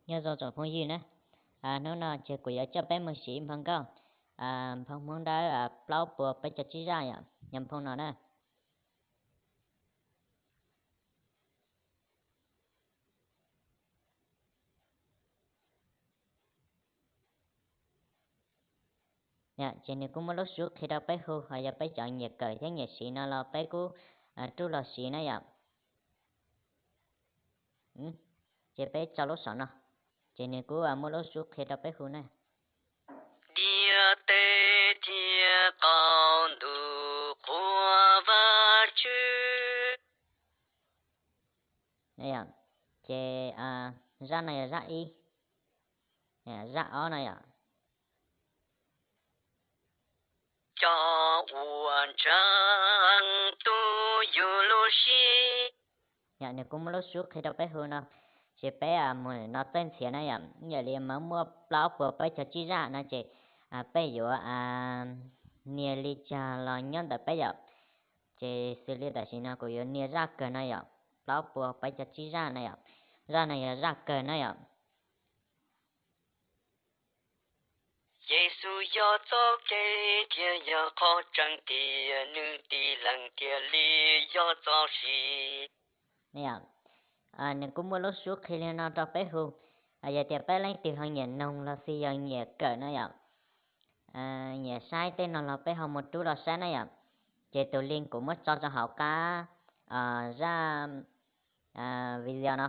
Nyob zoo tsoom phooj ywg na, hnub no ces kuv yuav coj peb mus siv nphoo nkauj, nphoo Hmoob Dawb plaub puas peb caug tsib zaj yom, yog nphoo no na. Ces nws kuj muaj lub suab qhia rau peb hu, ho yog peb cov nyiam kawm thiab nyiam siv no los peb kuj rub los siv na yom. Ces peb tso lub saum no, ces nws kuj muaj lub suab qhia rau peb hu na. Ntiaj teb thiab qhov ntuj qhuas Vajtswv. Ces zaj no yog zaj ib, zaj ob no yom. Cov uas ntseeg tuaj yug lub siab. Yom, nws kuj muaj lub suab qhia rau peb hu no, ces peb mus no txawj ntxhias na yom, yam li mas muaj plaub puas peb caug tsib zaj no ces peb yuav nias li cas los nyob ntawm peb yom. Ces xws li tam sim no kuv yuav nias zaj kawg no yom, plaub puas peb caug tsib zaj na yom, zaj no yog zaj kawg na yom. Yexus yog txoj kev thiab yog qhov tseeb tiag, nws tib leeg thiaj li yog txoj sia. Nws kuj muaj lub suab qhia li no rau peb hu, yog tias peb leej twg ho nyiam noog los xij yog nyiam kawm na yom, nyiam saib tej no los peb ho mus rub los saib na yom. Ces tus link kuv muab tso rau hauv qab zaj video no.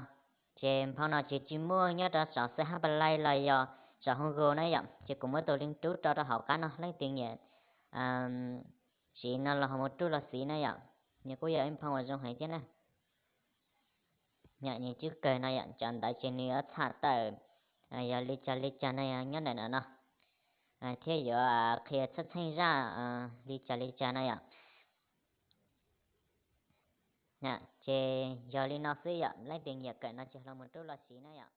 Ces nphoo no ces tsis muaj nyob rau saum C H Play los yog saum Google na yom, ces kuv muab tus link rub rau rau hauv qab no, leej twg nyiam siv no los ho mus rub los siv na yom. Nws kuj yog ib nphoo uas zoo heev thiab na. Yom, nws tswj kawg no yom, cov ntawd ces nws yuav txham tawm yog li cas li cas no nyob ntawm no no, thiab yuav qhia txheej txheej zaj li cas li cas no yom. Ces yog li no xwb yom, leej twg nyiam kawm no ces los mus rub los siv na yom.